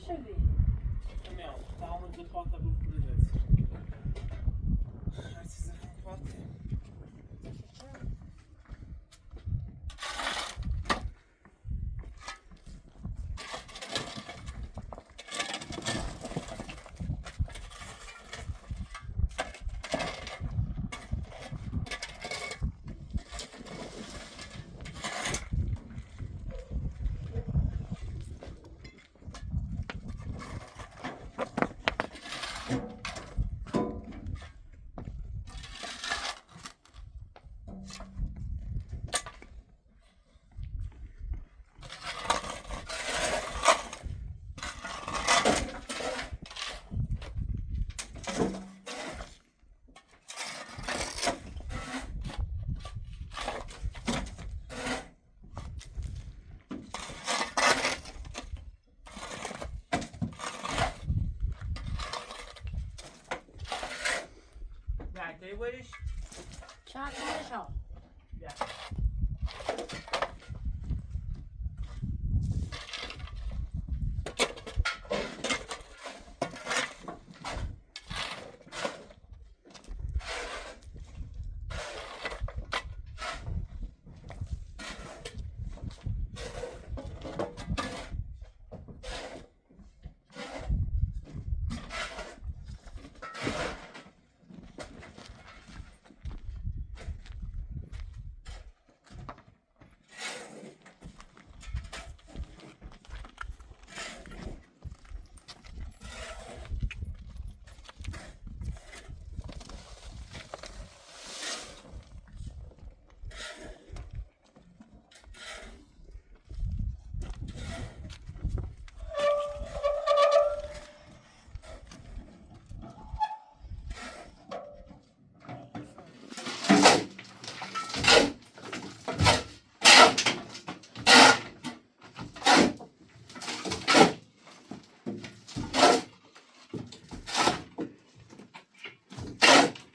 Miał, tam zapłata był w prezentacji. Zapłaty. Ja, ty byłeś? Czarny Ja.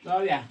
Dobra.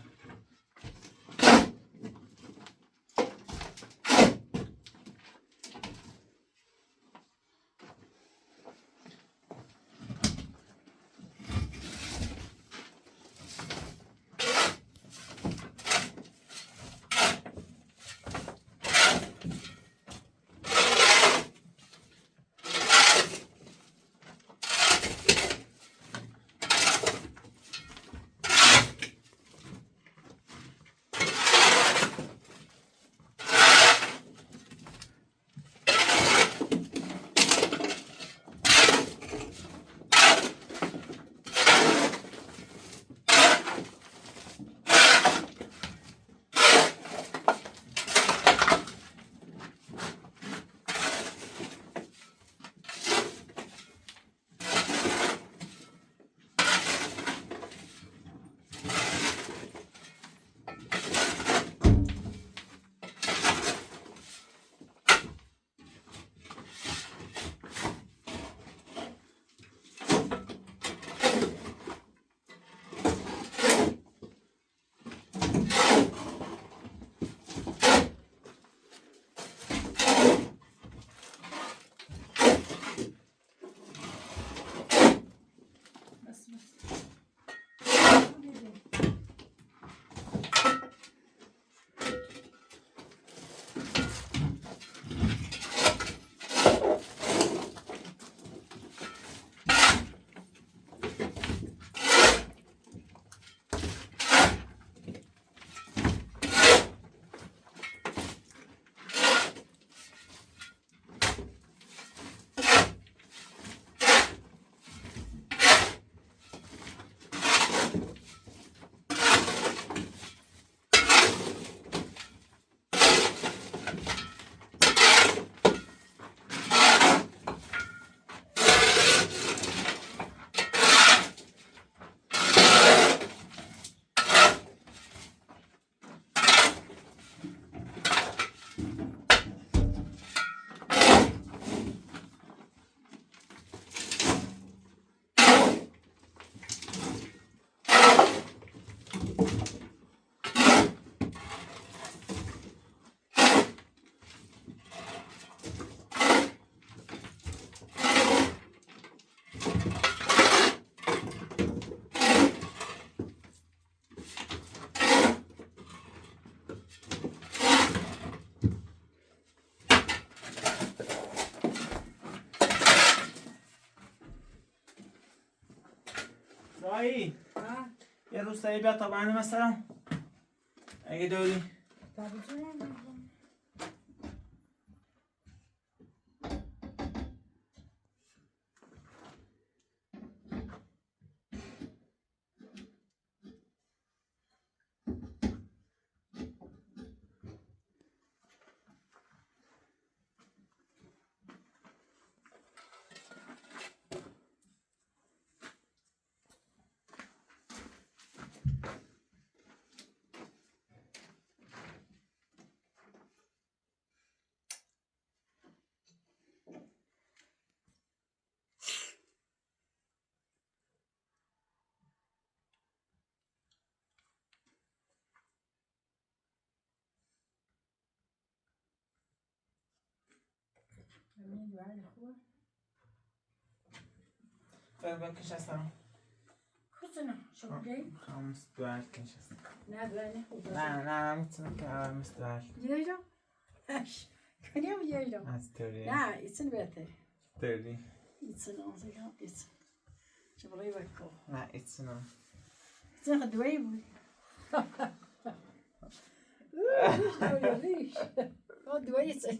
روستایی. ها. یه روستایی بیا تا بنده مثلا اگه داری. بکش هستم. کجا شو جاي؟ خمس دوار کش هستم. نه دوانه. نه نه میتونم که خمس دوار. جيجو كان يوم جيجو. از توری. لا يتسن بيتر. توری. يتسن اونزيكا يتسن شبري بكو. نه ایتسنم. يتسن خدوي. ليش دوي يتسن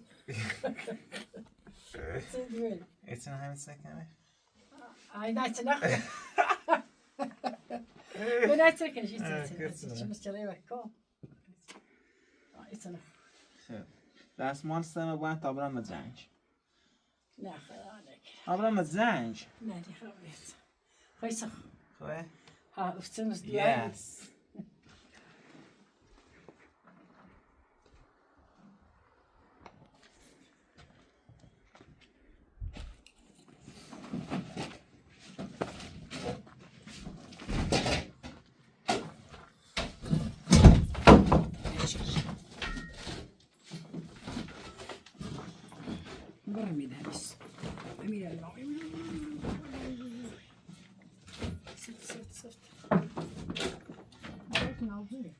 يتسن دوي. ایتسن همین سکنه. هاي نايت نخ. ونايت سكن شي تسن مستري بكو يتسن. دستمال سمه باید تا برم زنج. لا خلانك. برم زنج. لا دي خبيت خيسخ. خوبه؟ ها افتمس دوي. Yes. برمي ده بس أمير الماء. صرت صرت صرت نعوزني.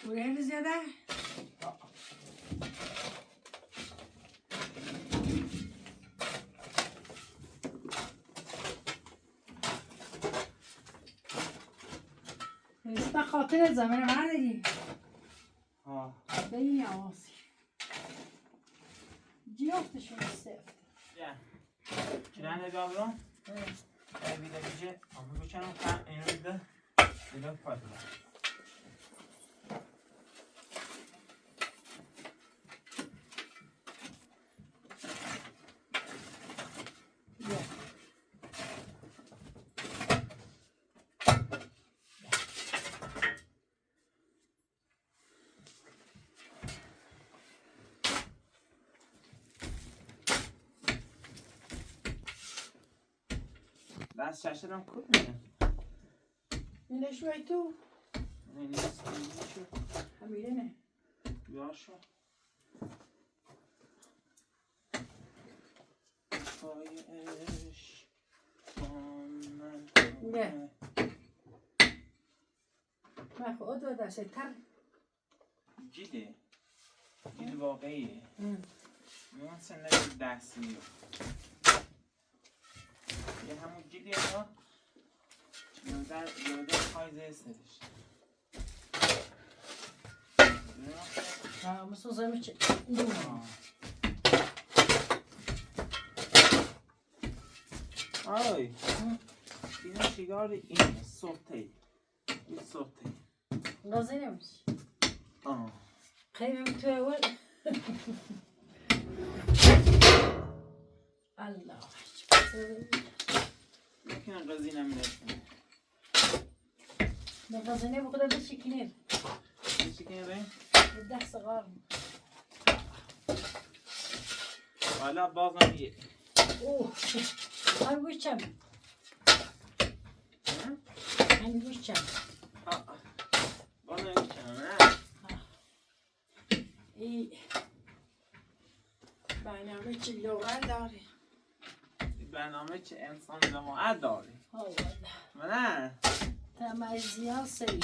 وين زيادة؟ خاطر زمان ما آه. ببین آواز جیافتشون سفت. Yeah. Kirane gavron. Bir de bice ama bu çanım kan eninde bir de fazla. Ben şaşırdım kurmuyor. اینه شوی تو. Ne şu? Hamile ne? Ya şu. Ay Ne? Bak o da da şey tar. Cili. Cili واقعیه. Hı. من سنة دستی یه همون جیلی ها یوده پایزه استش. Ha, musun zamış. آی اینا شیگار این سوته این سوته. Gazinemiş. آه Kıymam tövbe. Allah. Makine gazine mi dersin? Ne gazine bu kadar da şekinir. Çekene be. Dah صغار. Hala bazen ye. Oh. Ay bu çam. Hı? Hani bu çam. Aa. Bana içemem ha. İyi. برنامه چه لغت داره. برنامه چه انسان جماعت داری. Allah. نه. Temizliğe seri.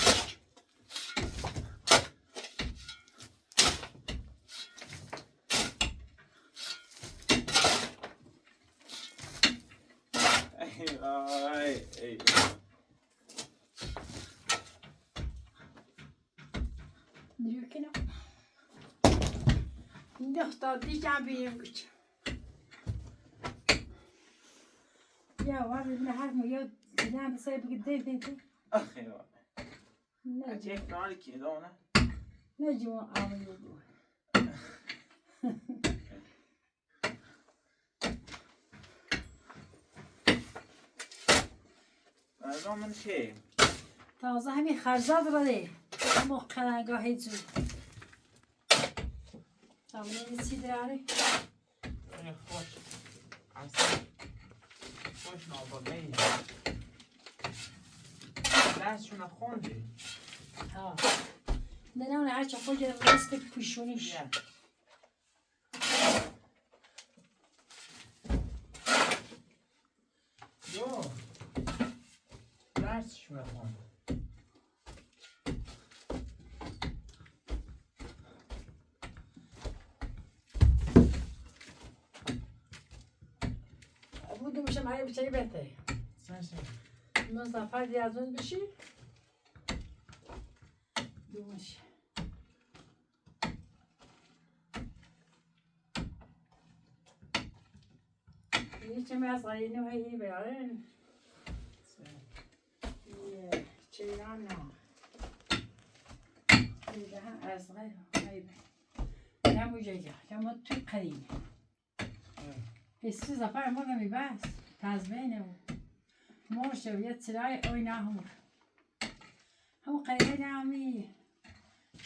Ay ey. Diyor ki ne? Nokta diyeceğim benim güç. Ya var bir harf mı ya yani sayıp gitti dedi. Ah eyvah. Ne Çek var ki de ona. ne cuma ağlıyor bu. Zaman şey. Taze همین خرزاد را ده. اما قرنگاه جو. Tamam ne sidare? خیلی خوش. اصلا خوش نابغه ای. دستشون خوندی. Ha. Ne ne هرچه خود رست پیشونیش. یه. دو. درسشون خوند. Bu demişim hayır bir şey bete. Sen şey. Mustafa yazın bir şey. Demiş. Hiç mi az gayrı iyi be. Sen. Çeyran daha az gayrı hayır. لا مجاجة لما تقريب السي زفار مرة مي بس تعزبينه مرشة ويا تسلاي اويناهم هم قريبين عمي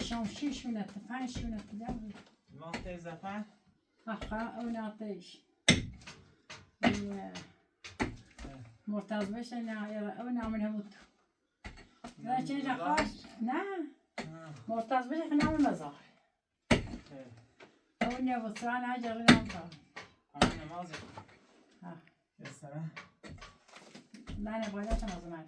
شمشيش ولا تفانش ولا تدور منطقه زفر. أخا أو نعطيش مرتض باش أنا أو نعملها موت لا شيء خاش نعم مرتض باش نعمل مزار أو نبص أنا عجل نعمل. همین نماز. ها. یه سنه. لا أنا بغيت نعمل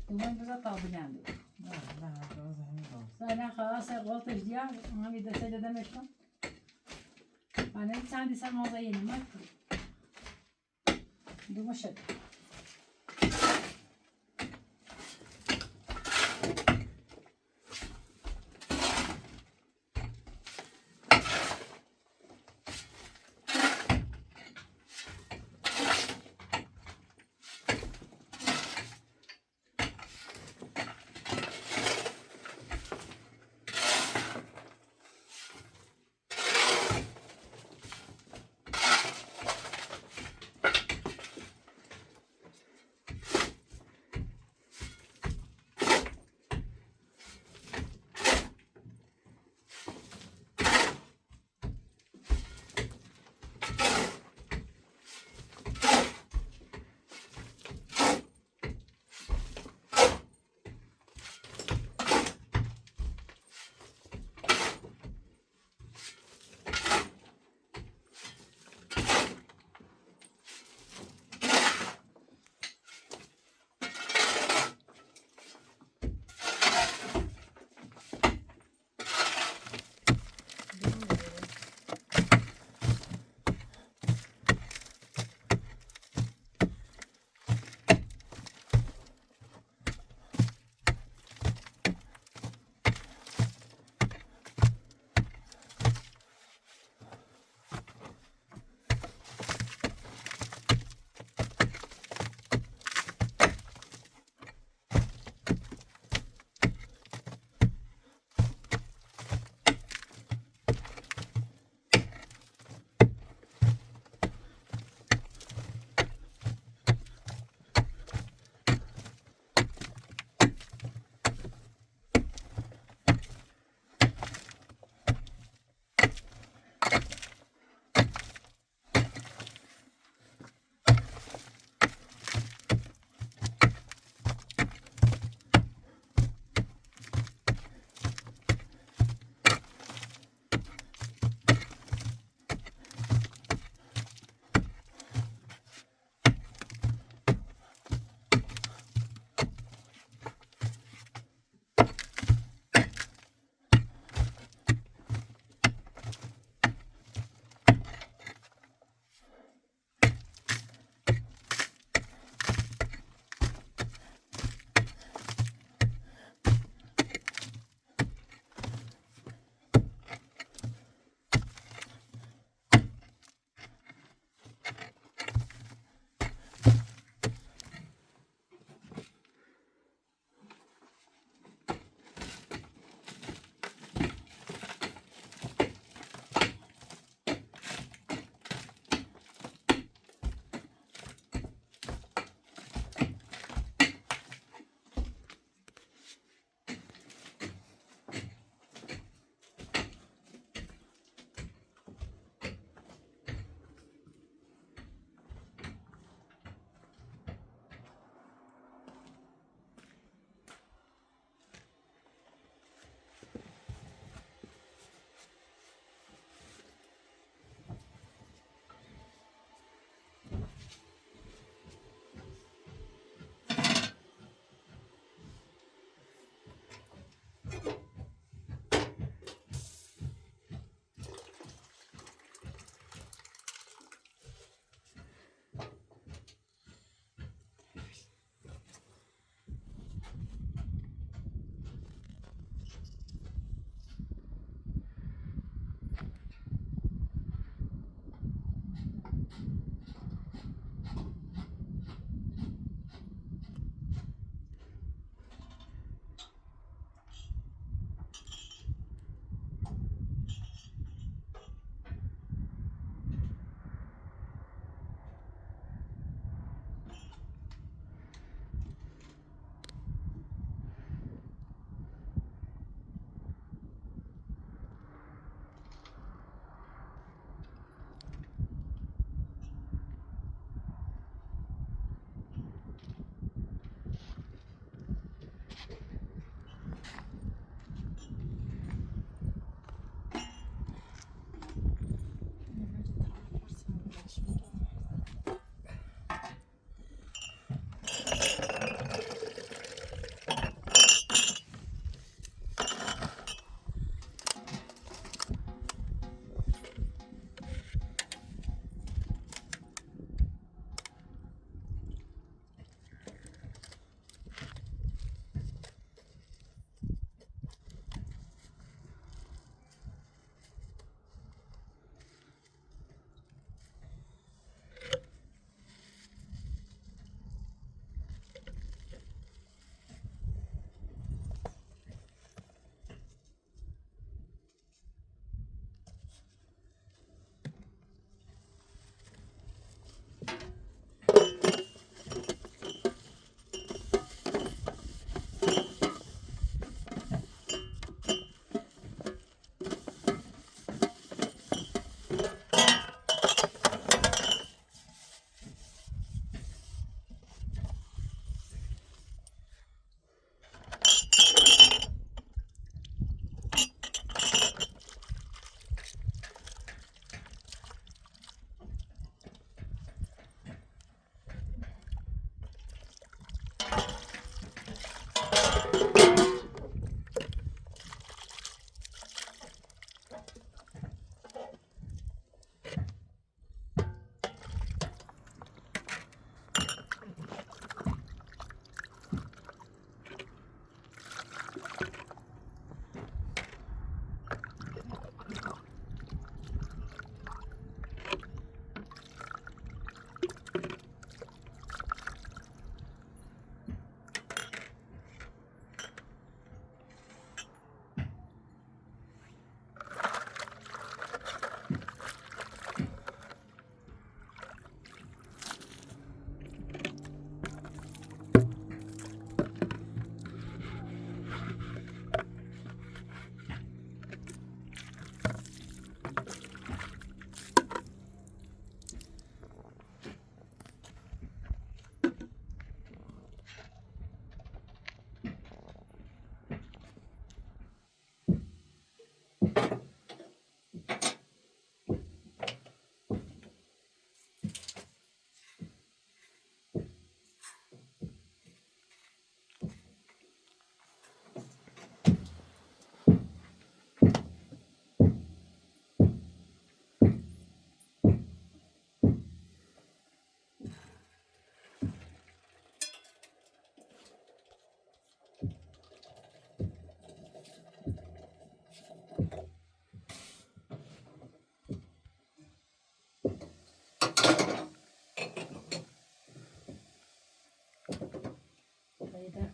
دوما بزا طابلان. نه نه نماز همین دار. أنا خلاص غلطش ديال ما بيدا سيدة دمشق أنا عندي سنة مزينة ما دوما شد.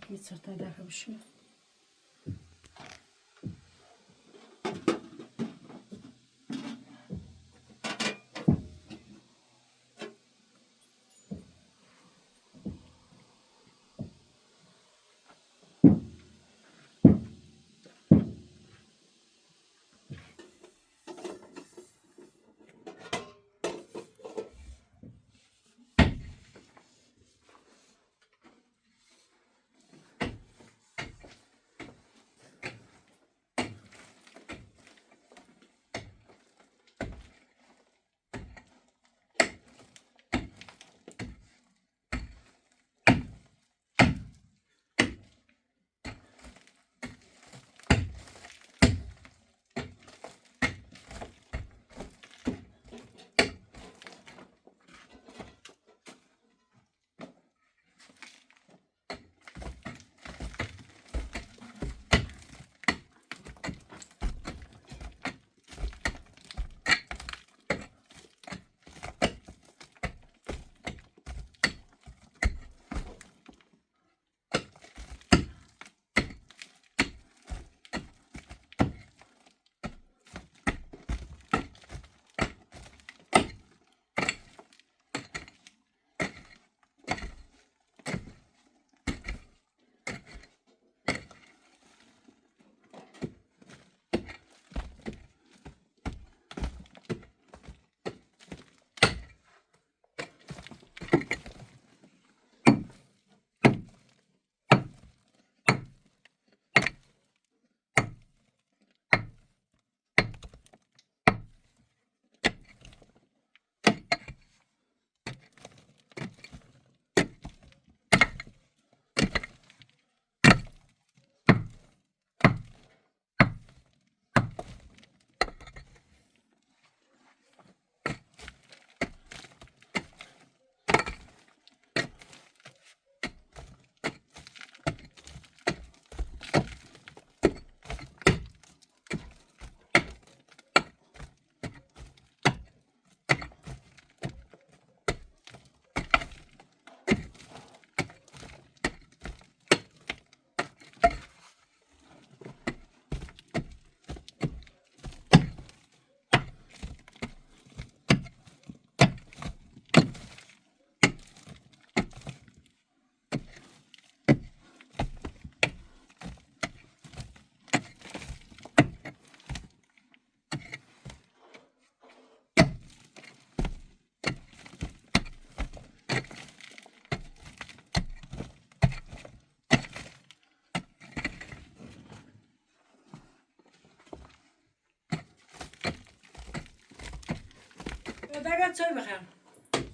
Yıçırtay bir şey. بیا چای بخرم.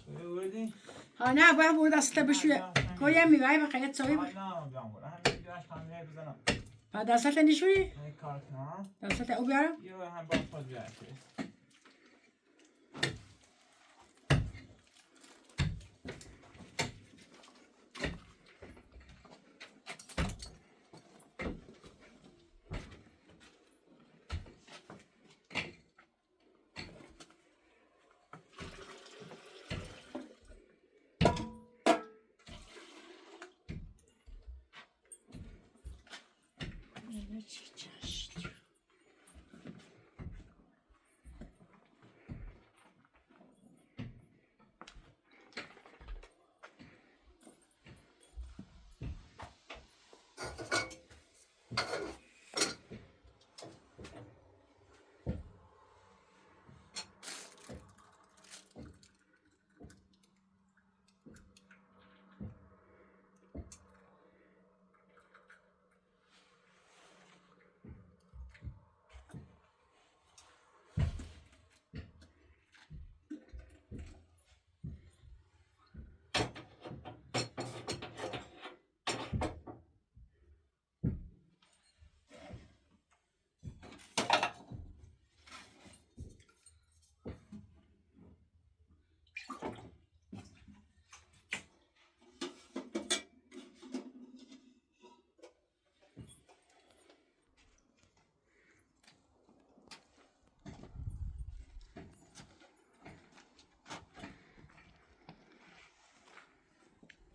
چای آوردی؟ ها نه باید بود دست بشوی. کویم میوه بخیر یه چای بخیر. نه بیام برو. همین بیارش هم بزنم. بعد دست نشوری؟ این کار کنم. دست او بیارم؟ یه هم با خود بیار.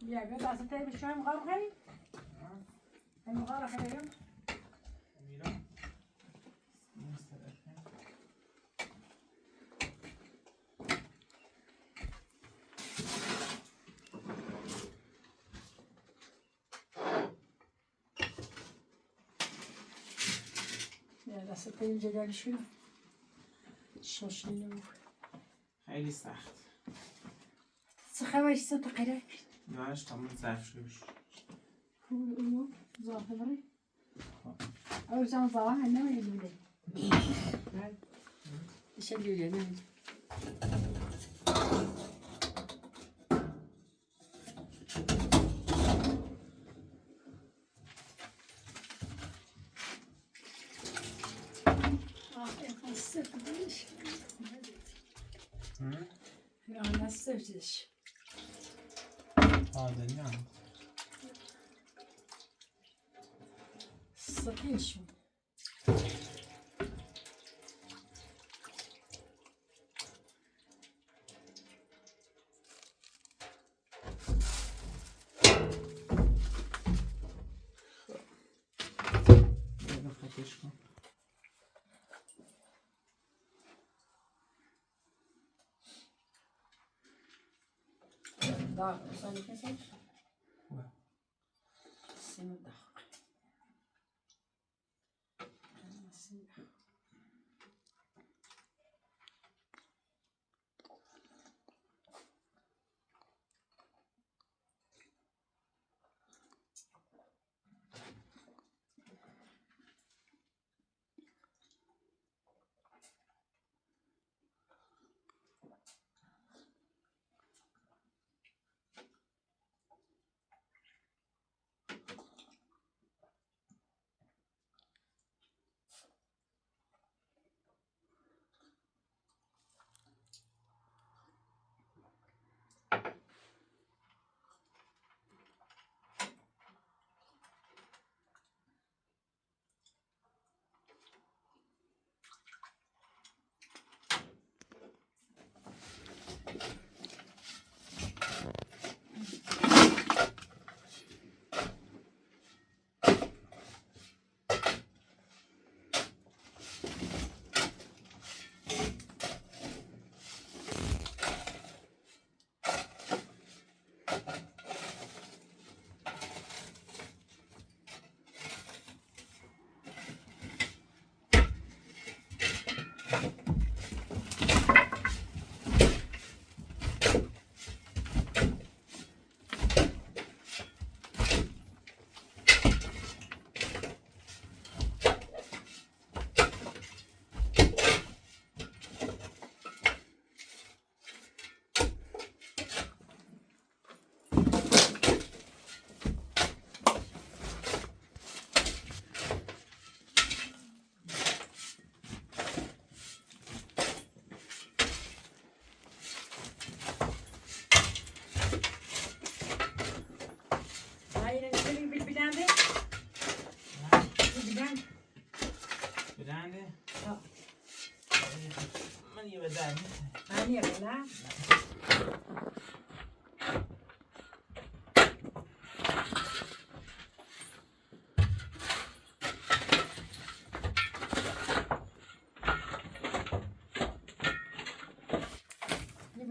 بیا بیا دست بشویم غار خیلی؟ این غار خیلی؟ میرم. بیا دست اینجا بشویم. شوشینو. خیلی سخت. چه خبر است تقریبا؟ یارش تمام ظرف شوش. او ظاهر بری. او زمان ظاهر نمیدونی. ايش اللي نمیدونی. آه السفجش. هذا نعم. السطيش. خطش کن. داغ وصلي كسر. خوبه. سيم داغ.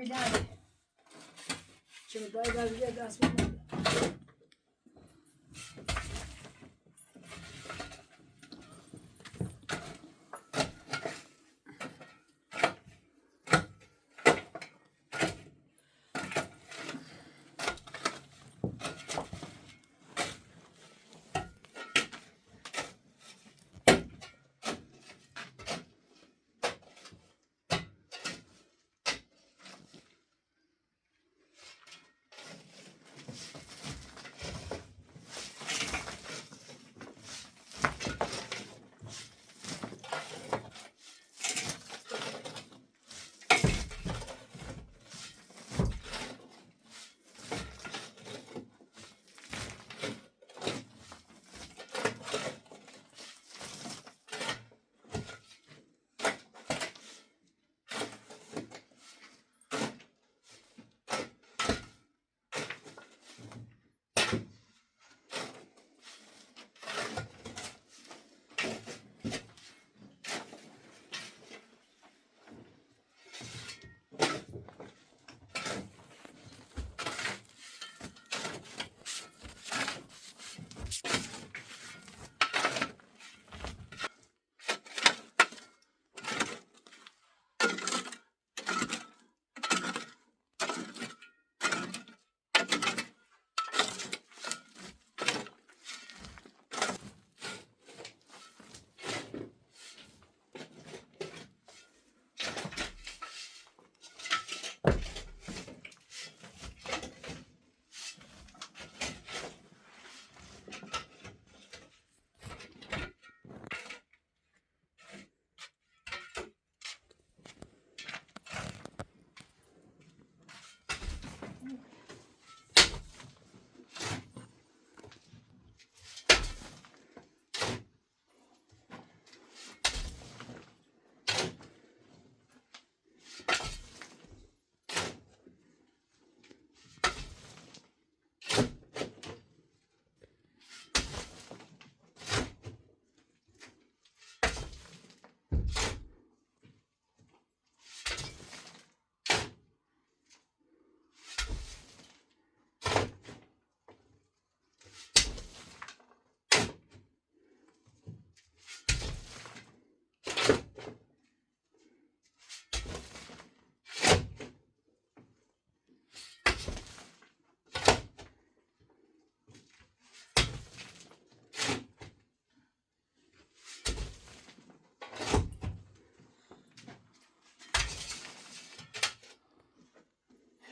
Bilal. Şimdi dayı da bize ders vermedi.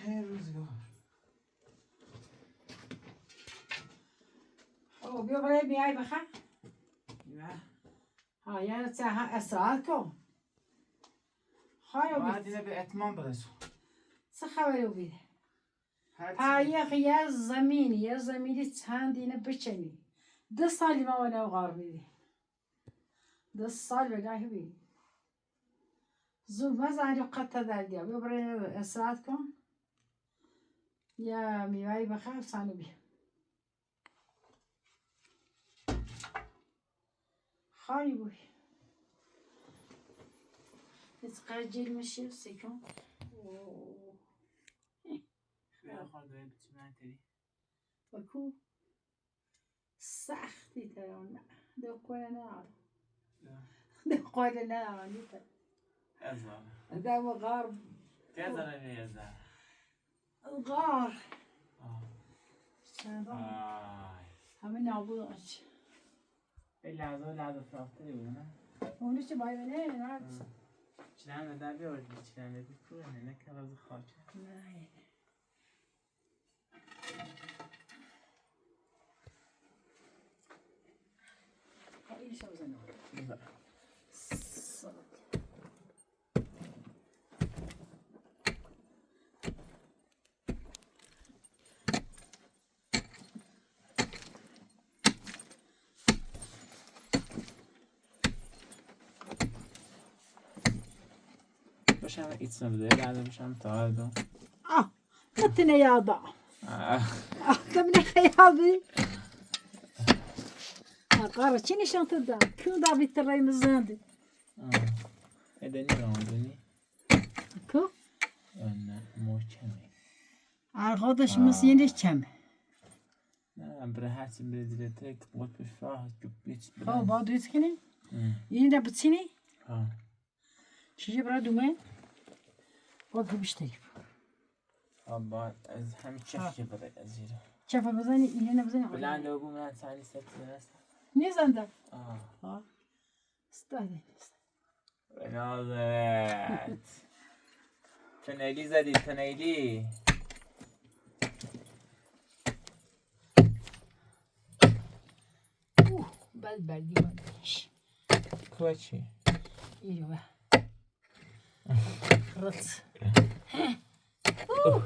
Hey روزگار. او بیا برای بیای بخواه. نه. ها یعنی چه استراحت کن. خواهی باید اینو به اتمام برسون. چه خبری بیده؟ هر چی- پایخ یه زمینی یه زمینی چند اینه بچنی. ده سالی ما ونه غار بیدی. ده سال بگاهی بی. زود مزاری قطع در دیا. بیا برای استراحت کن. یا میوهی بخواه سانو بیا. خالی بوی. يتقاجل ماشي سيكون. بیا خورده بچی تری. وكو سختي ترى دو انا دو انا ازار. هذا هو غار. تزار يزار. الغار. آه. هم نعبد. لحظه لحظه فراختری بود نه؟ ونش باي نه. چیلن در بیاورد چیلن بی پوره نه نه که از خاکه. نه. ايش وزنه؟ صوت. باشم ایتس نبوده لحظه باشم تا دو. اه قتنا يا ضع. تمني خيابي. قارة شنو شنطة دا كل دا بيتري مزاندي. ادنی راندنی. كو نه. کمه. Arkadaş mısın yine kem. نه برای هرچی بره زیرتر قطبش فاه هیچ خب با دویت کنی؟ اینه ده بچینی؟ ها. چیزی برای دومه؟ باید بیشتری. با از همین چف که برای از زیرا. چفه بزنی اینه نبزنی. بلند و بوم من سانی ست است. نیزنده. آه. ها. استاده. بنازت. تنیلی زدی تنیلی. اوه بل بردی بردیش. کوچی. ایوه. رت. اوه.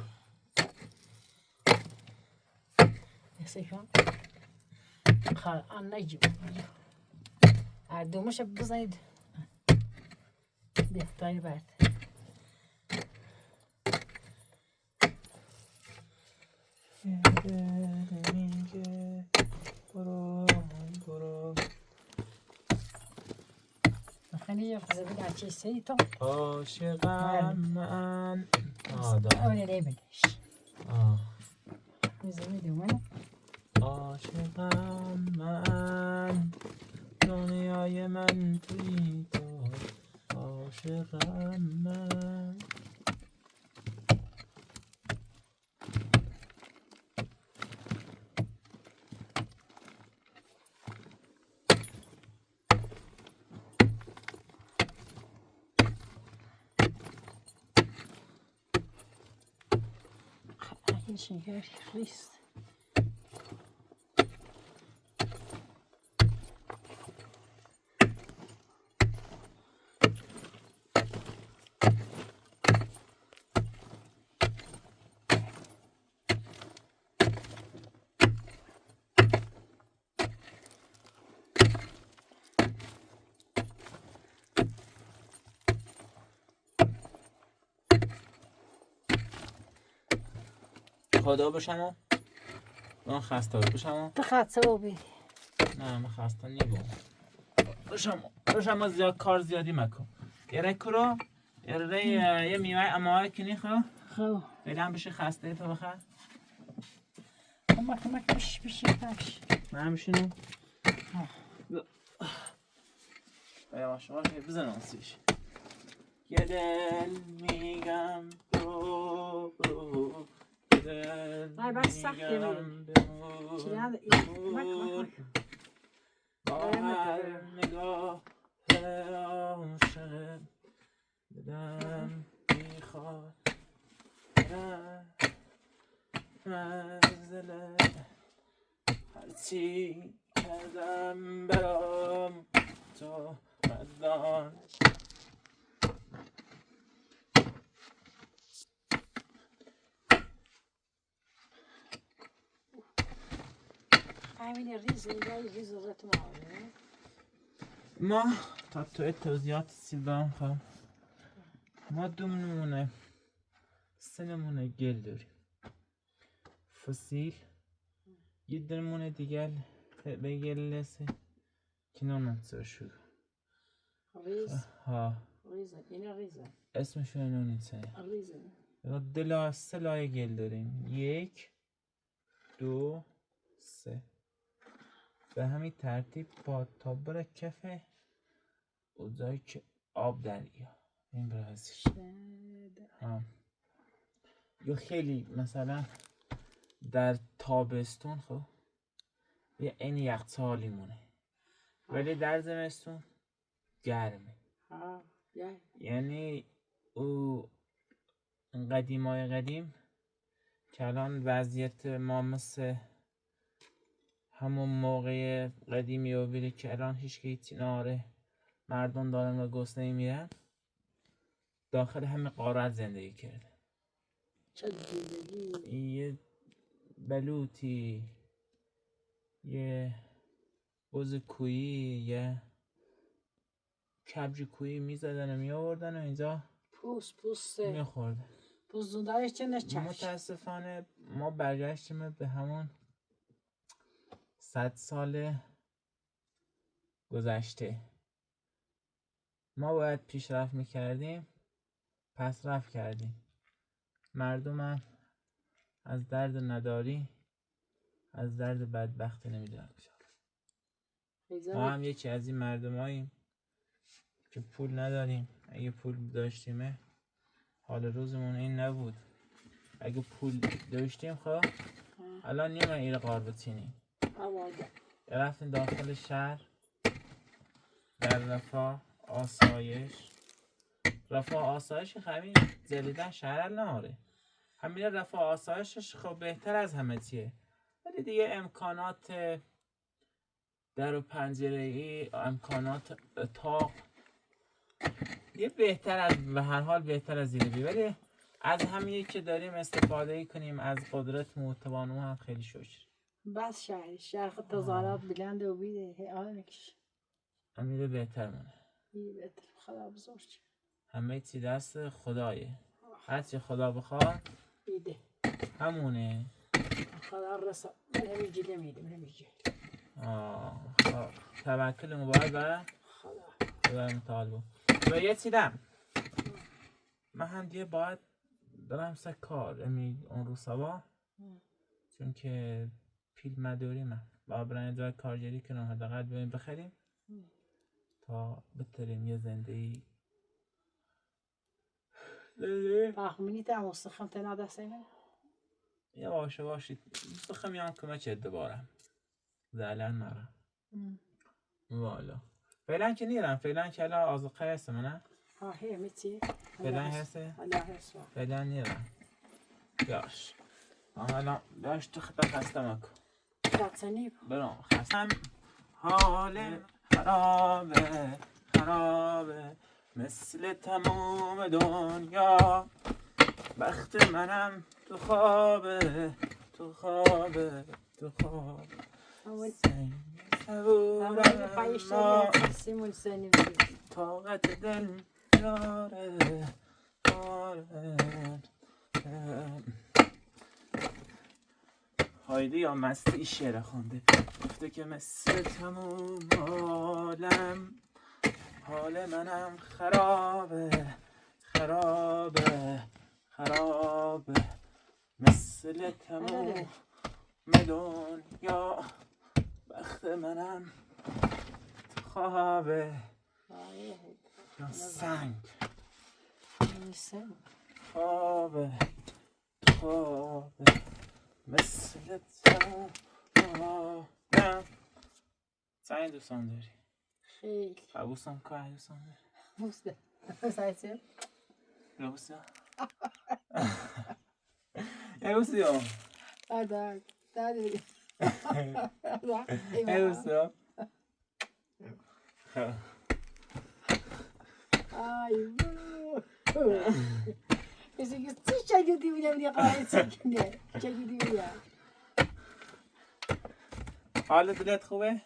سيكون خال انا نجيب عدو مش بزيد بيحتاج بعد خليه ياخذ بالعشي سيتو عاشقم من آه ولا ليبلش آه زميلي وانا عاشقم من دنیای من توی تو عاشقم من. این شنگار ریست. خدا بشم من خسته بشم. تخاطب بی. نه من خسته نیبم. بشم بشم زیاد کار زیادی مکن. یه کرو یه یه میوه امای کنی خو. خو. فعلا بشه خسته تو بخر. کمک کمک بش بش بش. من میشینم. یواش یواش بزن آسیش. یه دل میگم تو دل وای بس سخته میگم چی هذا کمک کمک. با هر نگاه عاشق دلم میخواد منزله هرچی کردم برام تو مدان. همین ریز اینجا ریز رتم آره. ما تا تو توضیحات سیدام خواهم. ما دو نمونه سه نمونه گل داریم. فسیل یه نمونه دیگر به گل لسه که نونم شد. ریز ها ریزه اینا ریزه. اسمشون نونیسه. ریزه. دلا سه لایه گل داریم. 1 2 3. به همین ترتیب با تا بره کف اونجایی که آب دریا این برازش. یا خیلی مثلا در تابستون خب یه این یخچالی مونه ولی در زمستون گرمه. یعنی او قدیمای قدیم که الان وضعیت ما مثل همون موقع قدیمی و بیره که الان هیچ که هیچی ناره مردم دارن و گسنه میرن داخل همه قارت زندگی کرده. چه زندگی؟ یه بلوطی یه بز کویی یه کبج کویی میزدن و میآوردن و اینجا پوست میخوردن. پوست زندگیش چه نه چش. متاسفانه ما برگشتیم به همون 100 سال گذشته. ما باید پیشرفت میکردیم پس رفت کردیم. مردمم از درد نداری، از درد بدبختی نمیدونن کجا. ما هم یکی از این مردماییم که پول نداریم. اگه پول داشتیم حال روزمون این نبود. اگه پول داشتیم خب الان نیمه ایره قار بچینیم. رفتیم داخل شهر در رفاه آسایش، رفاه آسایش همین زلیدن شهر ناره، همین رفاه آسایشش خب بهتر از همه چیه، ولی دیگه امکانات در و پنجره ای، امکانات اتاق یه بهتر از به هر حال بهتر از اینه بی، ولی از همین که داریم استفاده کنیم از قدرت معتبانو هم خیلی شکر. بس شهر خود تظاهرات بلند و بیده هی آنکش. امیر بهتر مونه. ای بهتر خدا بزرگ. همه چی دست خدایه. هر چی خدا بخواد ایده. همونه. خدا رسا. من همین جله میده، من همین جله. خب. توکل مبارک بر خدا. خدای متعال بود. و یه چیدم. من هم دیگه باید برم سر کار. یعنی اون رو سوا. چون که پیل مداری من. باید برم جای کارگری کنم، حداقل بیایم بخریم تا بتریم یه زندگی. فاهمینی تا مستخم تنا دسته من؟ یه باشه باشید. مستخم یام کمک دوباره. زعلان مرا. والا. فعلا که نیرم، فعلا که الان آذوقه هستم، نه؟ ها، هی میتی. فعلا هسته؟ الان هست. فعلا نیرم. باش. الان باش تو خطا خسته مکن. خاطنی. برام خستم. حال خرابه، خرابه مثل تمام دنیا. بخت منم تو خوابه، تو خوابه، تو خوابه. سنگ صبورم اما طاقت دل داره، داره. هایده یا مستی این شعر خونده، گفته که مثل تموم عالم حال منم خرابه، خرابه، خرابه مثل تموم دنیا. بخت منم تو خوابه یا سنگ. خوابه، خوابه مثل تموم عالم. چند دوستان داری؟ خیلی. عبوسم که دوستان داری؟ بوسه. سایته. بوسه. ای بوسه. دادا، دادا. ای بوسه. آی بو. Esse que se chega de mulher minha cabeça aqui, né? Chega de mulher. حال دلت خوبه؟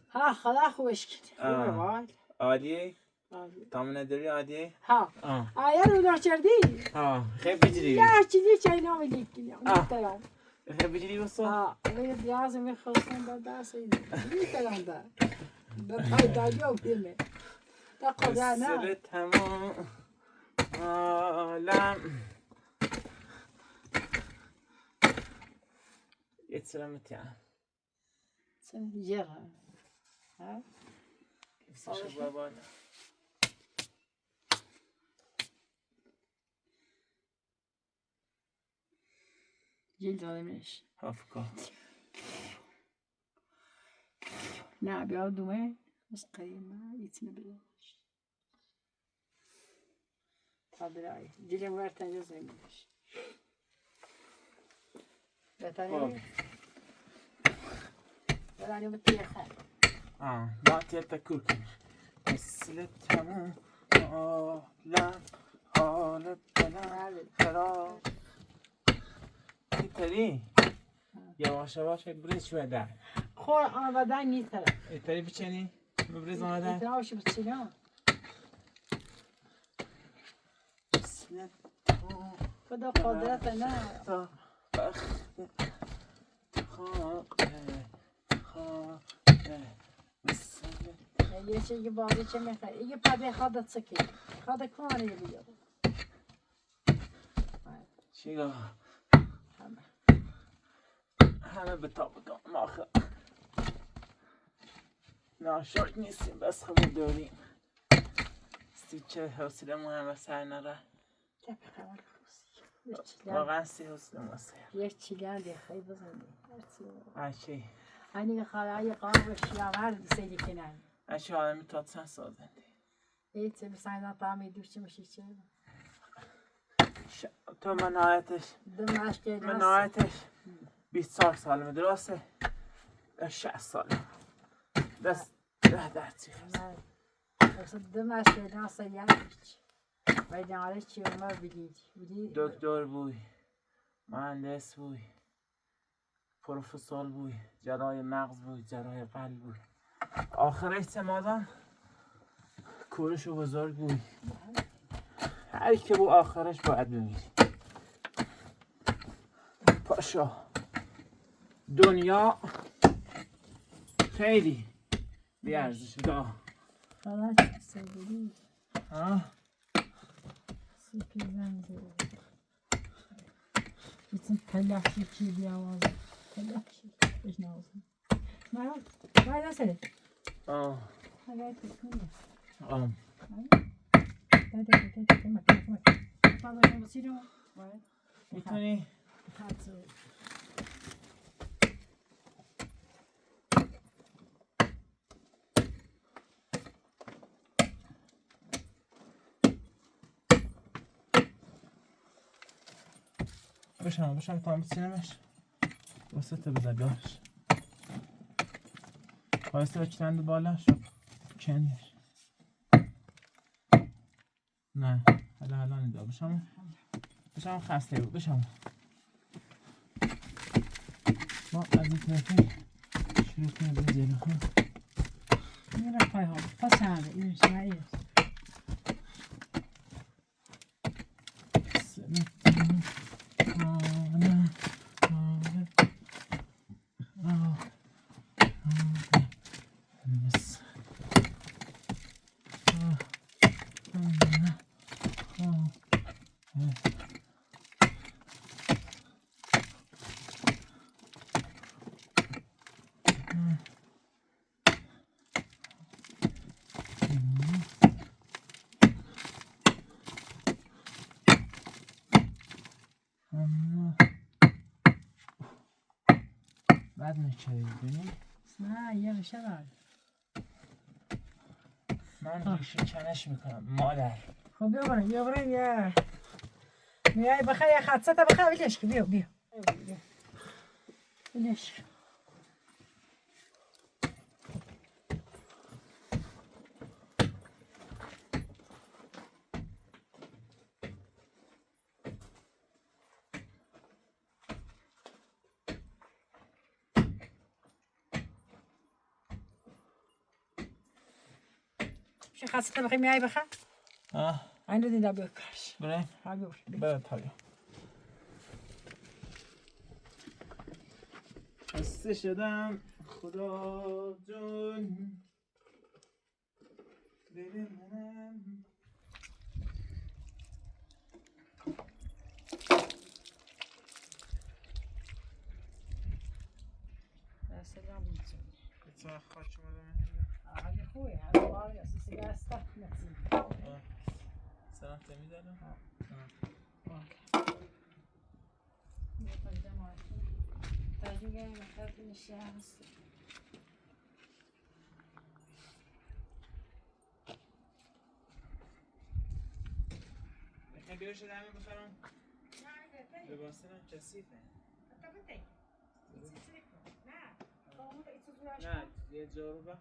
ها خدا خوش کرد. خوبه وای. عالیه؟ تامنه داری عالیه؟ ها. آیا رو ناچردی؟ ها خیلی بجری. یا چیزی چای نام لیکی. میترم. خیلی بجری بسو؟ ها. وی دیاز میخواستم با دست این. میترم دا. دا تای دایو بیمه. دا قضا نه. مثل تمام عالم. یه سلامتی هم. یه ها. بابا. جلد دادمش. هافکا. نه بیا دومه. بس قديمة يتنبلش. طبيعي. جيل ورتن جزء منش. بتاني. بتاني بتيخ. بعد تاكل. مثل تمام عالم حال دلم خراب. ایتری یواش یواش بریز شوی در. خور آمدن نیتره. ایتری بچنی؟ بریز آمدن. ایتری آوشی بچنی. مثل تمام خدا قدرت نه. بخت خوابه، خوابه مثل یه چیزی بازی چه میخوای؟ یه پده خواد چکی. خواد کوانه بیاد. چی؟ چیگاه همه به تا بکنم آخه ناشاد نیستیم بس خمون داریم سیچه حوصله مهم سر نره واقعا سی حوصله ما سر یه چیلان خیلی بزنی هرچی hani خالای قاب شیاور سیدی کنن هرچی آدمی تا چند سازنده ایت مثلا طعمی دوش مشی چه تو من نهایتش دم عشق من نهایتش 24 سالمه درسته؟ 60 ساله دست ده در چی دم عشق ناس یادش و على چی ما بدید دکتر بوی مهندس بوی پروفسور بوی جراح مغز بوی جراح قلب بوی آخرش چه مادم کورش و بزرگ بوی هر که بو آخرش باید بمیری پاشا دنیا خیلی بیارزش دا خلاص سیدی ها Gitsin telaşlı ki bir avaz. Telaşlı. Beş ne olsun. Merhaba. Merhaba seni. آه Hadi hadi. آه Hadi hadi hadi. Hadi hadi. میتونی بشم بشم تا بچینمش وسط بذار بیارش وایسته بچینند بالا شد کنش نه حالا حالا ندا بشم بشم خسته بود بشم ما از این طرفی شروع کنیم به جلو ها. میره پای ها. پس همه. این شما بعد می‌کردی نه یه ریشه داره. من ریشه کنش میکنم مادر. خب بیا بریم بیا بریم یه میای بخیر یه خدسه تا بخیر ولش کن بیا بیا ولش کن. شي خاصك تبغي معايا بخا آه عندي دي دابا كاش بریم ها بیا بریم تا خسته شدم خدا جون دل منم سلام چه خاک اومدم هذه خويا هذا واضح سيسي استثنت سلام تمیز الان میخوای بیارش دمه بخرم لباسم کثیفه نه یه جارو با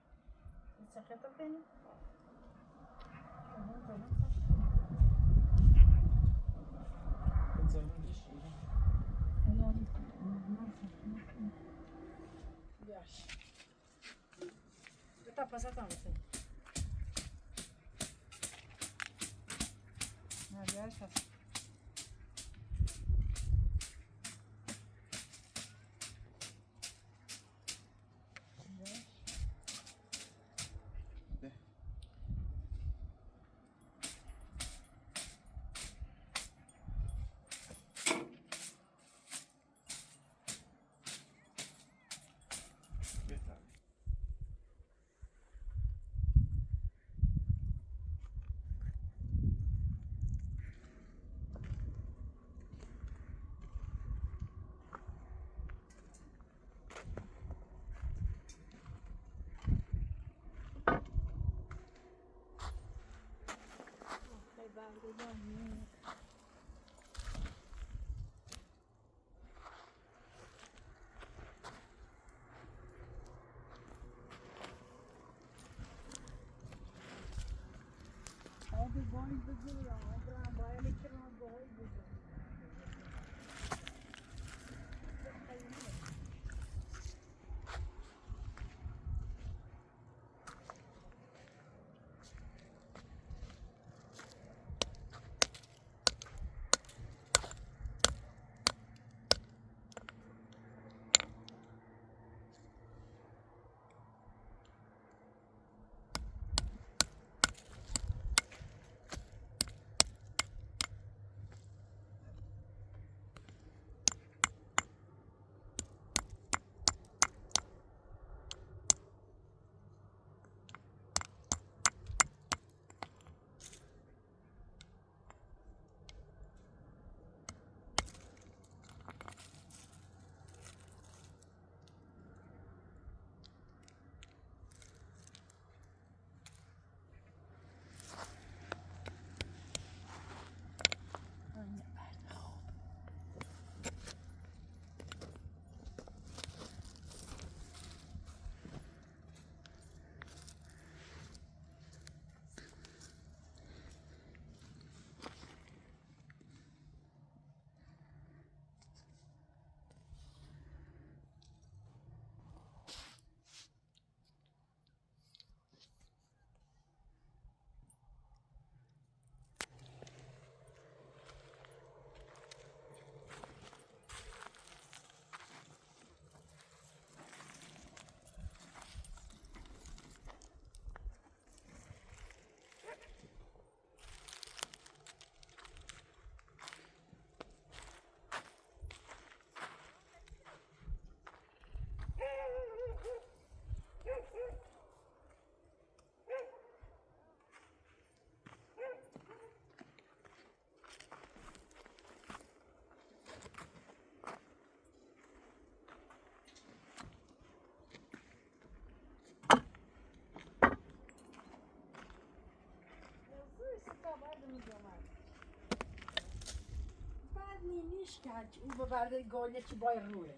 بعد نیش که هرچی او ببرده گاله چی بای روه.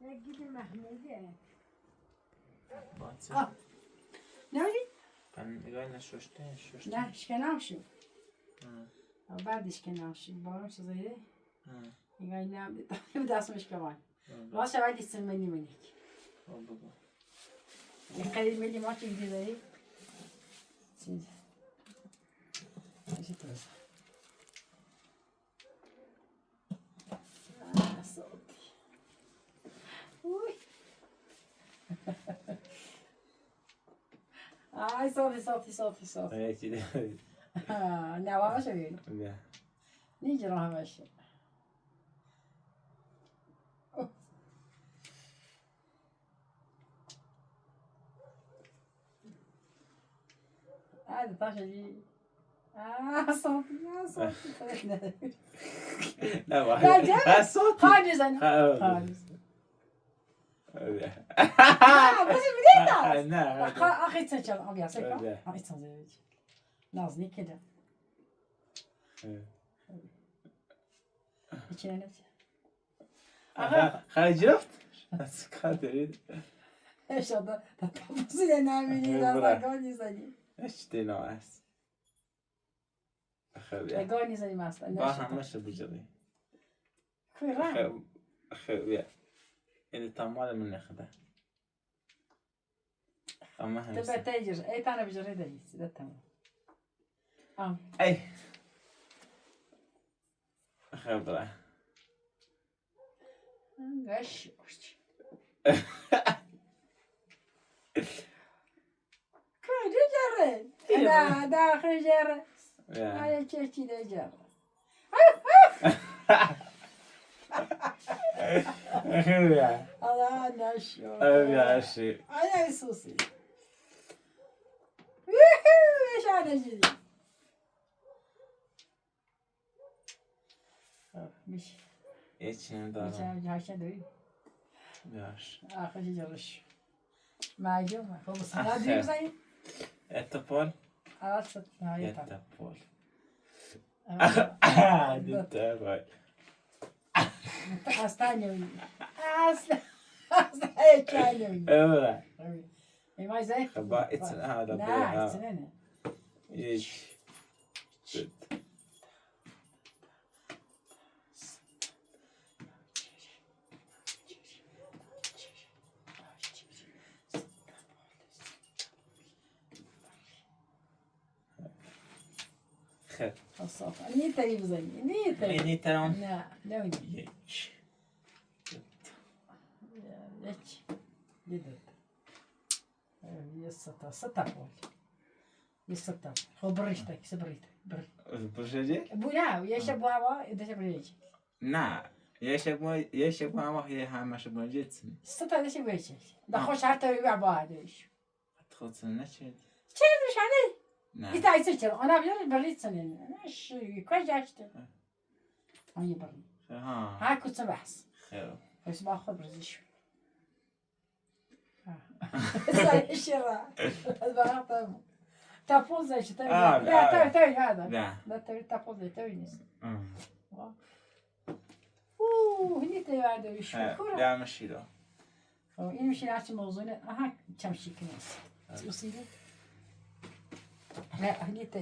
یک گیل محمودیه. باید. آه. نمیدی؟ نگاه نششته ششته. نه اشکنام شد. بعد اشکنام شد. بارم چیزایه؟ نگاه نم دستمش کمان. واسه ولی سمنی منیک. بابا. قلیل ملی ما چی داری؟ چیز. چی توز. صوتي. وي. آي صوتي صوتي صوتي صوتي. ايه كده. نه واش بيقول. لا. نيجي راها ماشي. هذا طاش لي. صوتي صوتي. لا لا، جامد. صوتي. خالص انا. خالص. خالص. لا بس بديت. نعم. اخي تسجل ابيض سكر. لا. اخي تسجل. نازني كده. خارج رفت قادر. ايش هذا؟ تفاصيل نعمل برا. لا زني. ايش تنوعس خبي. قولي زني ما اصلا. باها مش بجري. كوي خبي اللي طمال من ياخذها اما تبع تاجر اي انا بجري ده تمام. اي خبرة. ايش كوي جري انا داخل جري. هاي تشي ده جري. خبرة. الله نشو. يا شي. انا سوسي. ايش انا جدي؟ مش ايش مش ندارم. عارف دوي. ياش. اخر شيء جرش. ما عجب خلص هذا زي التبول. عرفت هاي التبول. دتا أستاني أصلا أصلا كانوا اوه ما زي خبا اتسن هذا لا اتسنى ايش خير الصوت نيتا يبزني نيتا يعني ترى لا لا يش يش يدد يسطا سطا بول يسطا خو بريشتك سبريتك بريت برجاجي بولا يا شبوا هوا إذا شبريج نه یه شب یه شب ما یه همه شب جتسن سطا ده شبريج ده خوش حتى يبيع بعد ايش تخوتسن نشد مش عليه نه إنت عايز تشتري أنا بيقول بريت سنين مش كويس عشت هاي بري ها ها كنت بحث خير بس باخذ برزيش الشراء تافوز آه، لا آه. تو تو هذا لا لا تو تافوز تو اوه هني تو هذا وش كرة لا مشي له يمشي عشان موزونة اها تمشي كناس توصيلي لا هني تو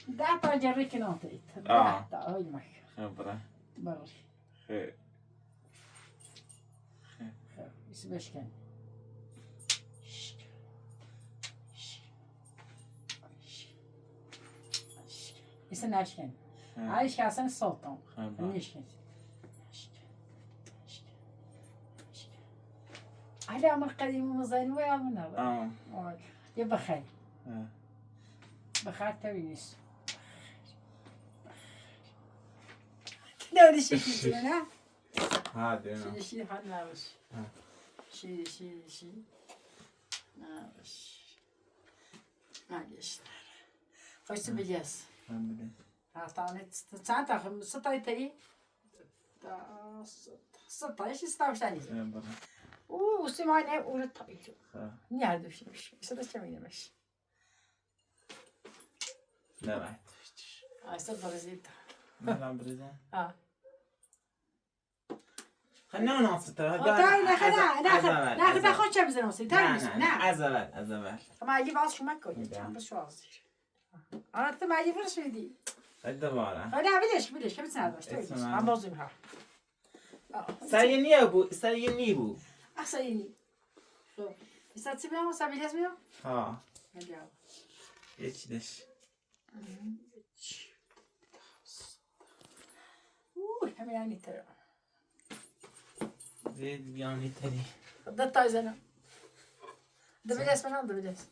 دا تجري كنوتيت آه. دا هاي مك خبره بري خير باش كان يسنى عشان عايش كاسن السلطان خبره ليش على عمر قديم ومزين ويا من هذا اه يا بخير آه. بخير توينيس لا شي شي انا هذا شي شي حنا وش آه. شي شي شي معلش معلش خوش بجاس عطاني تسعة ستة تاي ستة ايش ستة وش عليه اوه سمعنا ولا طبيعي نعدو شي مش ستة شمينة مش لا ما تفتش اه زيد لا بريزان اه خلينا نعطي تعال ناخذ ناخذ ناخذ ناخذ شبز نوصي تعال نعم ازبل ازبل ما يجيب عص شو ماكو بس شو عصير انا ما يجيب شو دي الدبارة لا بلاش بلاش كم سنة بس عم بوزمها ساليني ابو ساليني بو احسيني استاذ سابي لازم ها يلا ايش ليش اوه هم يعني ترى زيد يعني تري ضد انا دبلس من دبلس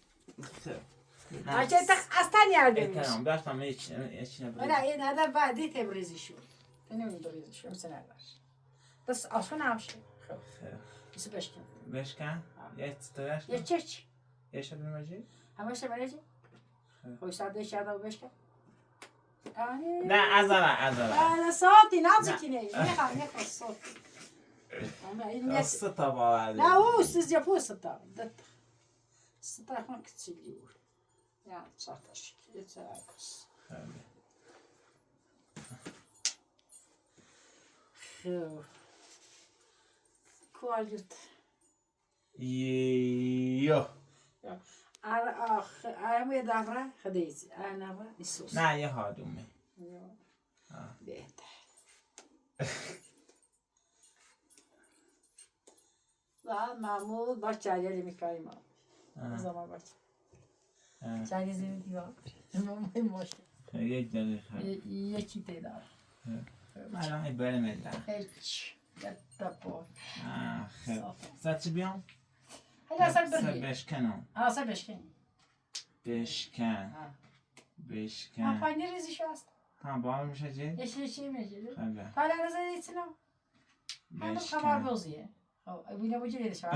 عشان استاني عندي تمام باش تعمل ايش ايش ولا إيه هذا بعد تبريزي شو انا من تبريزي شو مثلا بس اصلا عاوش بس باش كان باش كان يا تستلاش يا تشيش يا شاب المجيد همش بريزي هو ساعد ايش هذا باش كان لا ازبل ازبل انا صوتي نعطيك نخا نخا الصوت السطا بعد لا هو استاذ يا سطا سطا خون كتسليو يا 19 كيتاكس خو كواليت يو انا اخ انا دافرا خديت انا السوس لا يا هادومي بيت لا محمود باش جاري میکاریم زمان باش جاری زمین دیوار مهم باشه یک دقیقه یکی تعداد الان برم الله هیچ يتبو خير ساعة بیام هلا سر بري بشکنم اه سر بشکن بشکن بشکن پایین ریزی شو است ها با میشه چی؟ یه چی چی میشه خیلی حالا رزا چنو همون خبر بوزیه خب بینه بوجه شو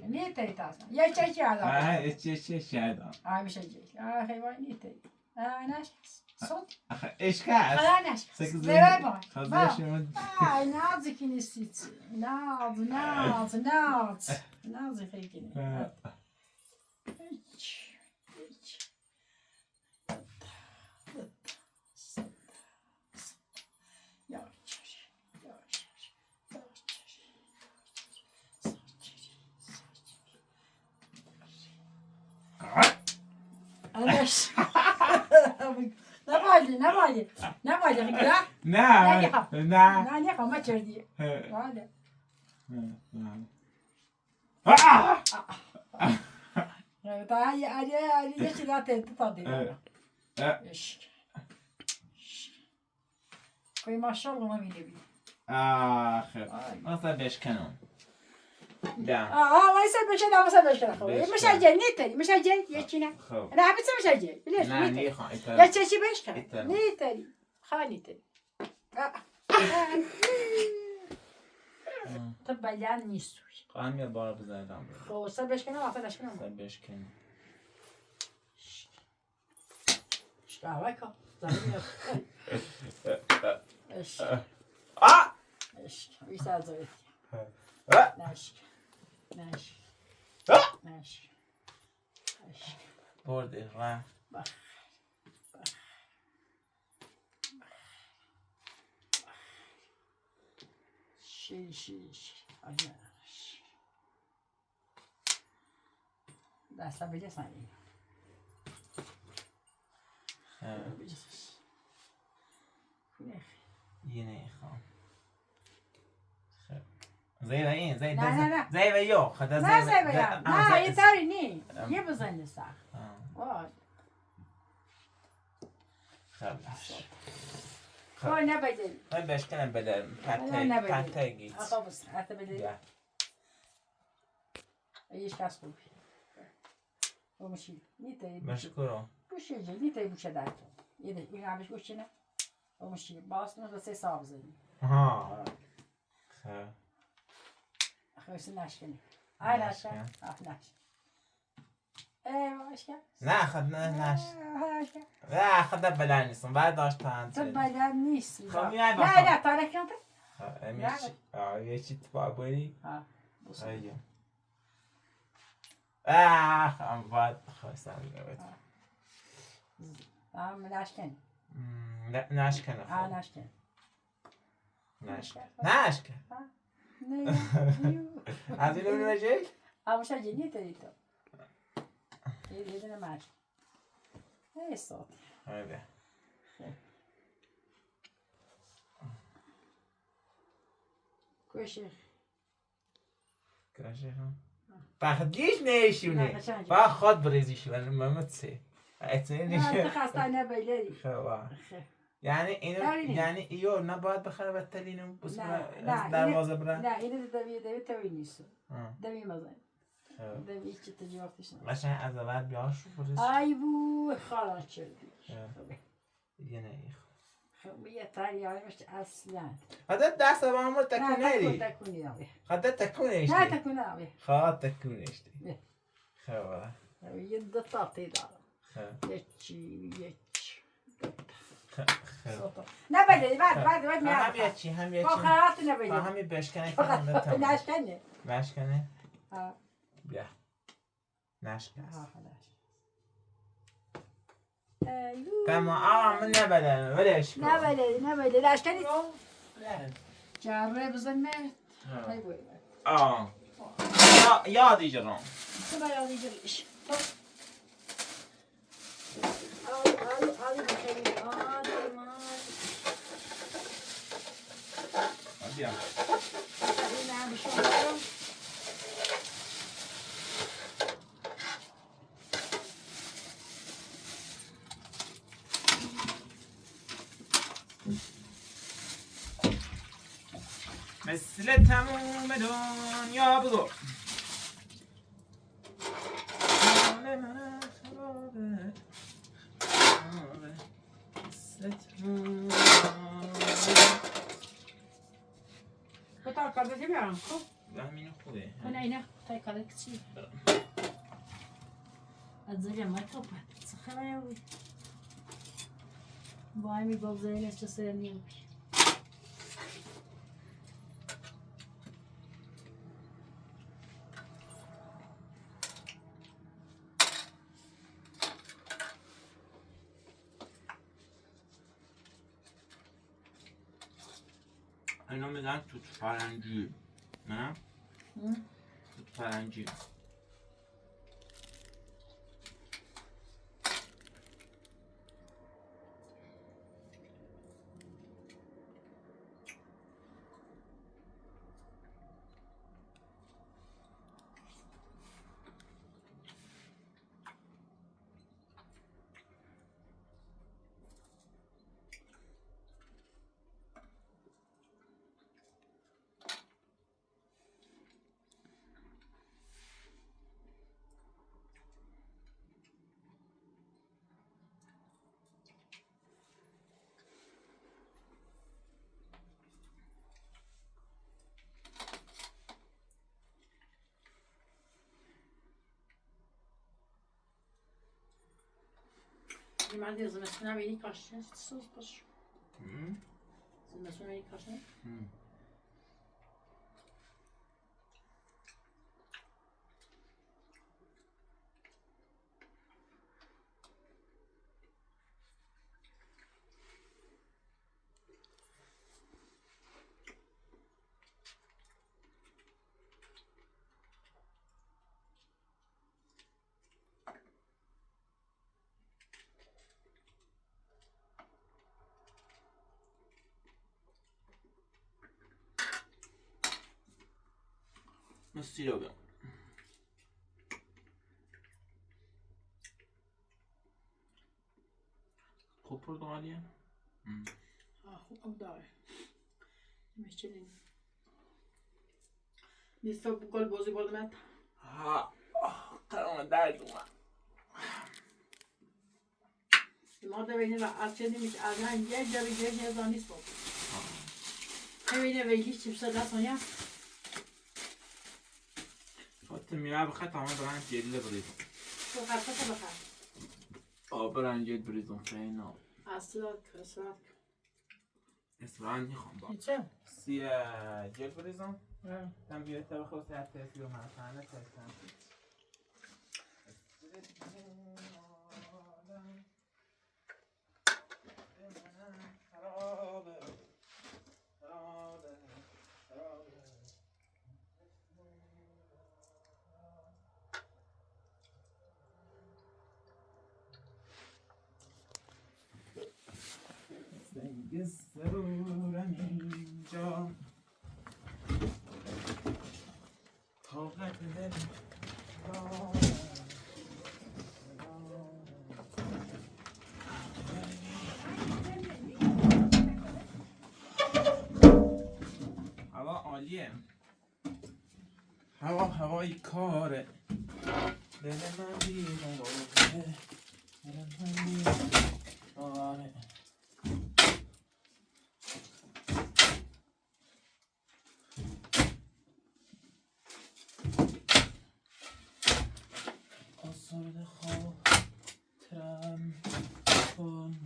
نه تری تاسا یا چی چی هذا اه چی چی چی هذا اه مش چی اه خیلی نه تری اه ناش صوت ايش كاس خلاص ناش لا خلاص آه ناضي كي نسيت ناض ناض ناض ناض خيكني نبالي نبالي نبالي لا. نه نه. نه نه ما کردی. بله. تا اگه اگه یه چیز تاتی کوی ماشاءالله ما می‌بینی. آخه مثلا بشکنم. ده. آه وایسا بشکنم وایسا بشکنم. خب مش اجل نیتری مش اجل یکی نه. خب. نه حبيت مش اجل ليش؟ نه نیتری. نیخوام. يا تشي بشكن إيتر. نيتري خانيتري. طب بلان نیستوی. خواهم یه بار بزنم. خب سر بشکنم آخر بشکنم. سر بشکنم. شکاوکا زمین. اش. آه. اش بیشتر زویت. نش نش نش. اش. برده رفت. بخ. شی شی شی آه دستا بجسانی. یه نمیخوام. خب زي این زي نه، نه، نه. زي ویو خدا نه زي بیا نه یه طوری نی یه بزنی سخت. وای. خب خب نبدل. من بشکنم بله. نه، نبدل. پته گیت. آقا بس حتی بدل. بیا. ایش کس خوبی ومشي نيتا مشکورم. بوش جي نيتا بوش دارتو يده يلعب بوش نه ومشي باص نص بس صعب زي. ها خب. خلاص ناشكني هاي ناشكن. اه ناش ايوه اشكا. نه خب نه نش. اشكا. نه خدا بلد نیستم بعد داشت تا طب لا نیست. خب، میای لا بخواب. لا طالع كانت. یه چی تو بری. ها بص. ایو آه هم باید خواستم. اه ناشكن. نه نشکنه. اه خب ناشكن. نشکن نشکن. نه. از اینو می‌بری؟ اه مش عجيني تريتو يدنا معك اي الصوت. آره. كوشي. کاشه هم بخدیش نشونه. نه، قشنگ. با خود بریزیش من محمد سه نه نشه. خسته نبیلری. خب یعنی اینو دارینی. یعنی ایو نباید بخره بدترینو بس نه، بره نه، از دروازه بره. نه اینو دوی دوی توی نیست. آه. دوی مزن. خب. دوی چی تجارتش نه. قشنگ از اول بیاش رو بریز. ای بو خلاص شدی. یه نه خب یه تاری یعنی مش اصلا. خدا دست با همون نه تکون تکون تکونی آبی. خدا تکون نه تکون آبی. خدا تکون اشتی. نه. خب. یه دو تا دارم. خب. یکی یک. خب. نه بده بعد بعد بعد هم نه. یه چی هم یه چی. آخرات نه بده. همین بشکنه که هم بتمام. نشکنه. نشکنه. آه. بیا نشکست. آه خلاص. تمام آقا من نبدم ولش کن. نه بده نه بده نشکنی. جره بزن نه. طيب. آه یادی جرام. شو بقى يجري آدي آدي آدي آدي ما بیا. نعم شو مثل تموم دنیا بزرگ حال من خرابه خرابه. مثل تموم قطع كذا جميعا خب. همینو خوبه. هنا هنا قطع كذا كتير الزلمة ما توبت سخرة باي می گفت زینش چه سرنی. اینا میگن توت فرنگی نه؟ توت فرنگی. معدي زمسونا بيني كاشن تصوص باش زمسونا بيني كاشن. مسیرو بیام. خوب پرتقالیه؟ خوب او داره. میشینیم. نیست گل بازی بردمت. ها قرآن درد اومد. ما ده بینه و از چه نیست از هم یه جا به یه جا نیست بود. همینه و هیچ چیز دست نیا. خاطر میره بخواه تا من برن جله بریزم. تو خطا بخواه. آه برن جل بریزم فینا. اصلا اصلا. اصلا نیخوام با. چه؟ سی جل بریزم. دم بیاره تا بخواه ساعت تسلی و من فهمه تستم. سنگ سرورم اینجا طاقت دل هوا عالیه. هوا هوای کاره. دل من بیقراره. دل من بیقراره. آسرده خاطرم کن.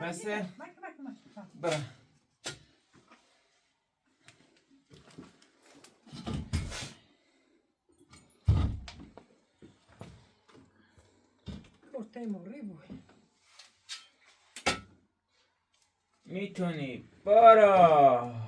بسه برم. میتونی برو.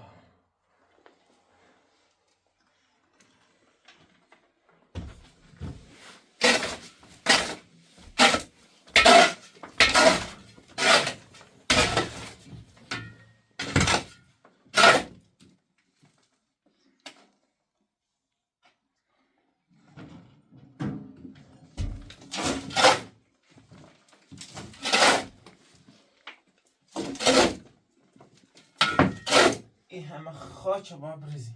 این همه خاک با بریزیم.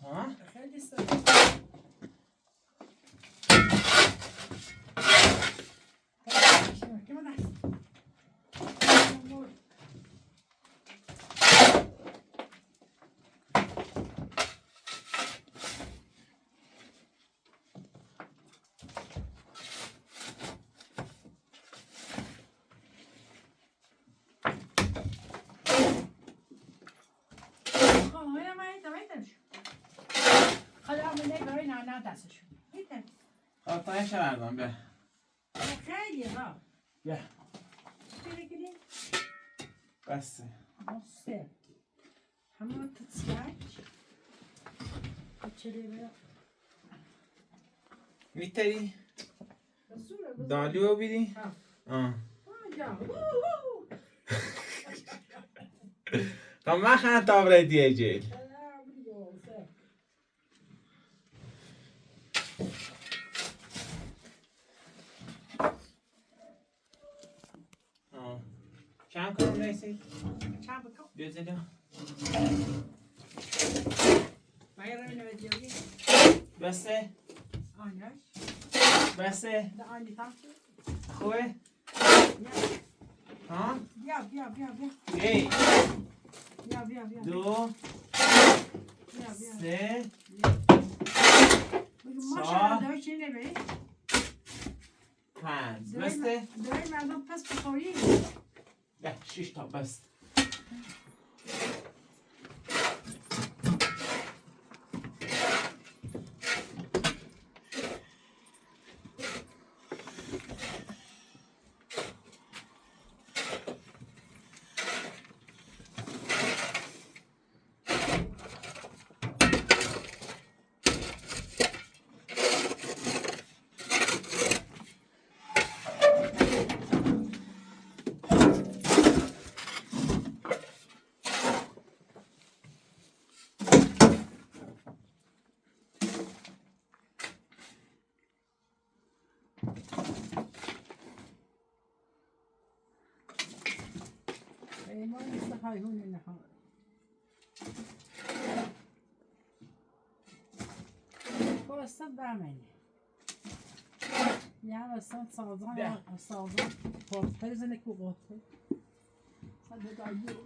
ها؟ خیلی سخت. خب تا بردم بیا. خیلی ها. بیا. بسه. بسه. همون تتسیاک. میتری؟ دالیو بیدی؟ آه. تا من خواهم تا دیگه جیل. چند کنم نیسی؟ چند بکن؟ بیا جلو. بسه؟ آنیش. بسه؟ ده آنی تاکی. خوبه؟ بیا. ها؟ بیا بیا بیا بیا. یک، بیا بیا بیا. دو، بیا بیا. سه، ماشاءالله دای چی نبی؟ پنج. بسته؟ دای مردم پس بخوری. ده، شش تا بس. ما نستحي هون النهار. هو الصد بعمل. يعني الصد صعدان صعدان قرطة وقرطة. صد عجيب.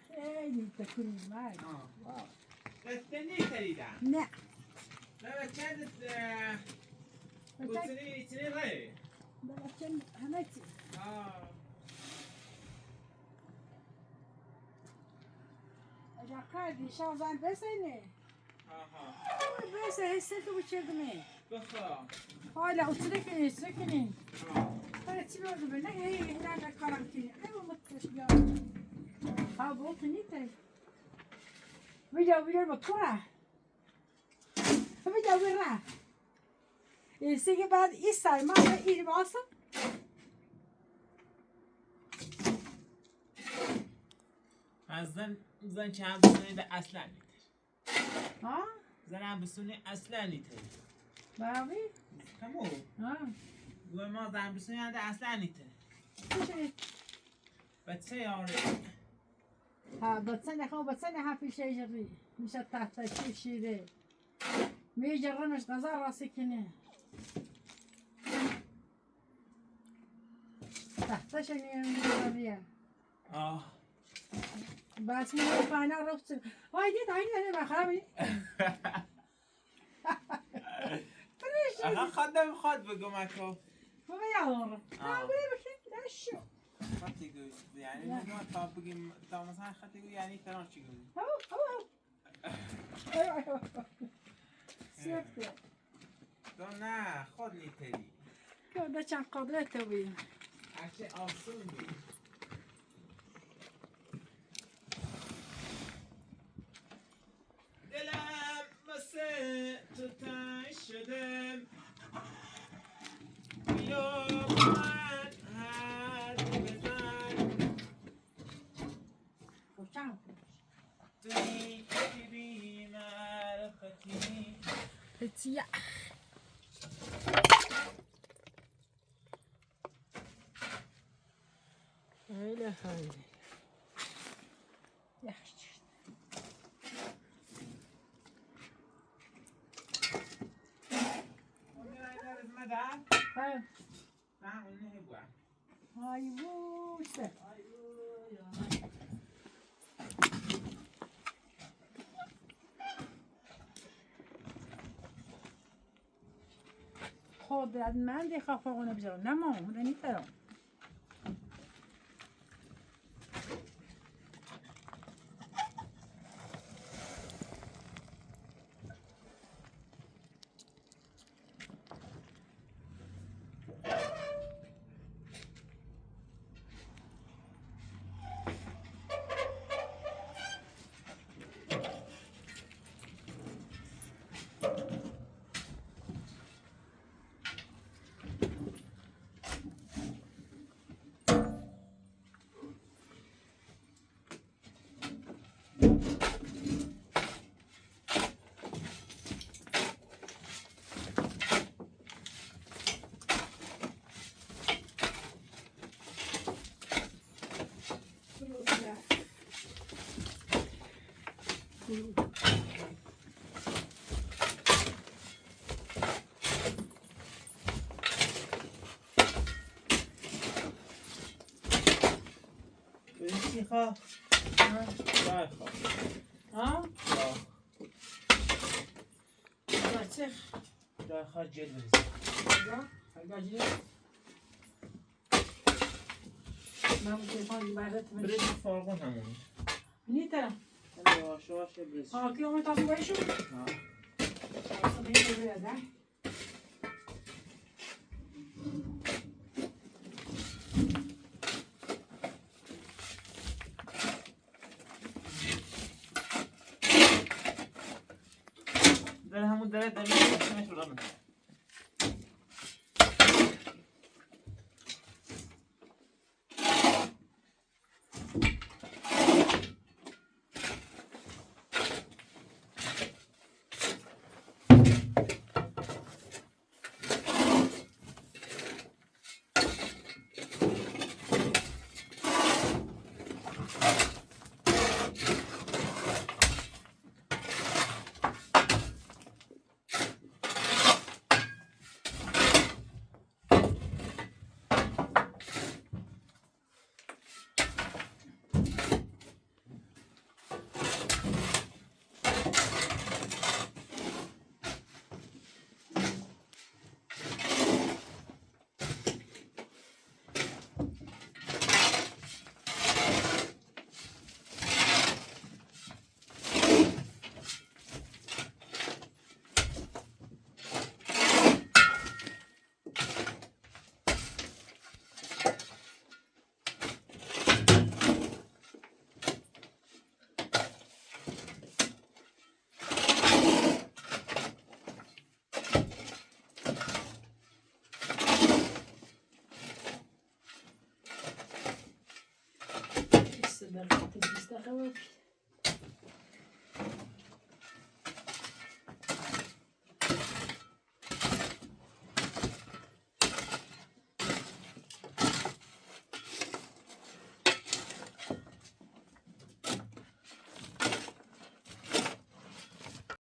خیلی تكون معي. بستنی تریدم. نه. نه چند بوتنی رای. بچه همه چی. اجا قاعد شازان بسنه. آها. بس هسه تو بچردمه. بخوا. حالا اتركني اتركني. انا تبي بنا هي هنا كرمتني. ايوه ما تكش بيا. ها بوتني تاي. بيجا بيجا بكره. بيجا برا. يسيجي بعد إيساي ما إيه باصة. از زن زن چه هم بسونی ده اصلا نیتر. ها؟ زن هم بسونی اصلا نیتر. باوی؟ همو. ها. گوه ما زن بسونی ده اصلا نیتر. چه؟ بچه یاره. ها بتسنى خو بتسنى ها في شيء جري مش تحت شيء شيء ده ميجر مش غزال راسي كني تحت شيء آه بس مو فانا رفت هاي دي تعالي انا ما خرابي آها خدم خد بگم اکو ما يعور لا بك شو خطي قوي يعني ما تا بگیم تا مثلا خطي قوي يعني فلان چی قوي هو هو ايوه ايوه سيبت تو نه خود نیتری ده چند قدرت بی هرچه آسون بی دلم واسه تو تنگ شده بیا با من حرف بزن توی که بی معرفتی تيا هلا هلا يا حشت ها هاي بوسه خود من دی خافقونه بجرا نما هني ترى میخواه؟ ها جای خواه. ها جای. چه؟ جای خواه جل بریز. جا من تلفن برات بریز فارغون همونی. نیترم. یواش یواش بریز. ها کی اومد تاسو وایشو؟ ها. تاسو به یه ده. در همون دره دمی چشمش رو میکنه. 20 دقیقه 20 دقیقه.